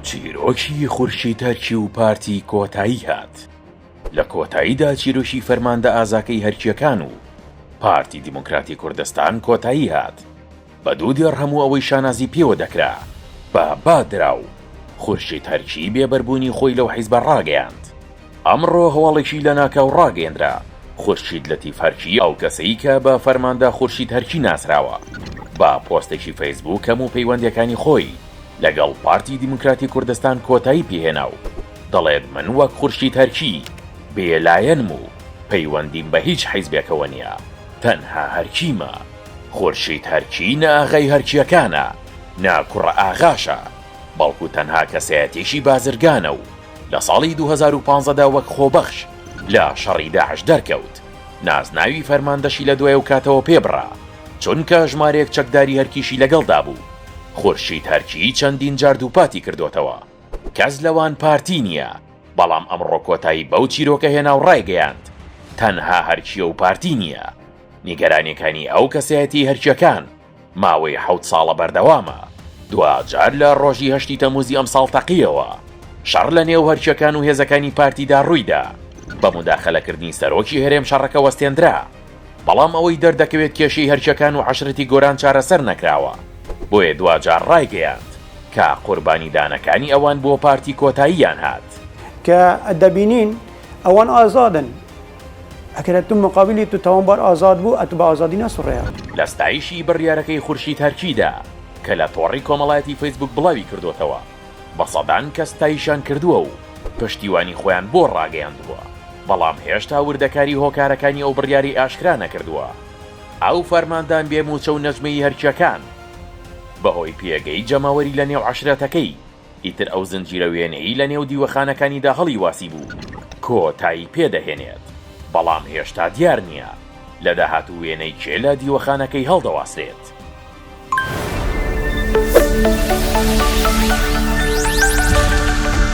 چیرۆکی خورشید هەرکی و پارتی کۆتایی هات. لە کۆتاییدا چیرۆکی فەرماندە ئازاکەی هەرکییەکان و پارتی دیموکراتی کوردستان کۆتایی هات. بە دوو دێڕ هەموو ئەوەی شانازی پێوە دەکرا بە با درا و خورشید هەرکی بێبەربوونی خۆی لەو حیزبە ڕاگەیاند. ئەمڕۆ هەواڵێکی لەناکاو ڕاگەیەندرا، خورشید لەتیف هەرکی ئەو کەسەی کە بە فەرماندە خورشید هەرکی ناسراوە، بە پۆستێکی فەیسبووک هەموو پەیوەندییەکانی خۆی لەگەڵ پارتی دیموکراتی کوردستان کۆتایی پێهێنا و دەڵێت من وەک خورشید هەرکی بێلایەنم و پەیوەندیم بە هیچ حیزبێکەوە نییە، تەنها هەرکیمە. خورشید هەرکی نە ئاغای هەرکییەکانە، نە کوڕە ئاغاشە، بەڵکو تەنها کەسایەتییەکی بازرگانە و لە ساڵی 2015 دا وەک خۆبەخش لە شەڕی داعش دەرکەوت، نازناوی فەرماندەشی لە دوای ئەو کاتەوە پێ بڕا، چونکە ژمارەیەک چەکداری هەرکیشی لەگەڵدا بوو. خورشید هەرکی چەندین جار دووپاتی کردۆتەوە کەس لەوان پارتی نییە، بەڵام ئەمڕۆ کۆتایی بەو چیرۆکە هێنا و ڕایگەیاند تەنها هەرکییە و پارتی نییە. نیگەرانیەکانی ئەو کەسایەتیەی هەرکیەکان ماوەی حەوت ساڵە بەردەوامە، دواجار لە ڕۆژی هەشتی تەموزی ئەمساڵ تەقیەوە، شەڕ لە نێو هەرکیەکان و هێزەکانی پارتیدا ڕوویدا، بە موداخەلەکردنی سەرۆکی هەرێم شەڕەکە وەستێندرا، بەڵام ئەوەی دەردەکەوێت کێشەی هەرکیەکان و عەشرەتی گۆران چارەسەر نەکراوە، بۆیە دواجار ڕایگەیاند کە قوربانیدانەکانی ئەوان بۆ پارتی کۆتاییان هات. کە دەبینین ئەوان ئازادن. ئەگەر ئەتو مقابلی تو تاوانبار ئازاد بوو ئەتو بە ئازادی ناسوڕێیە. لە ستایشی بڕیارەکەی خورشید هەرکیدا کە لە تۆڕی کۆمەڵایەتی فەیسبوک بڵاوی کردۆتەوە، بە سەدان کەس ستایشیان کردووە و پشتیوانی خۆیان بۆ ڕاگەیاندووە، بەڵام هێشتا وردەکاری هۆکارەکانی ئەو بڕیارەی ئاشکرا نەکردووە. ئەو فەرماندان بێ مووچە و نەجمەیی هەرکییەکان بەهۆی پێگەی جەماوەری لە نێو عەشرەتەکەی، ئیتر ئەو زنجیرە وێنەیەی لە نێو دیوەخانەکانیدا هەڵیواسیبوو کۆتایی پێ دەهێنێت، بەڵام هێشتا دیار نییە لە داهاتوو وێنەی کێ لە دیوەخانەکەی هەڵدەواسرێت.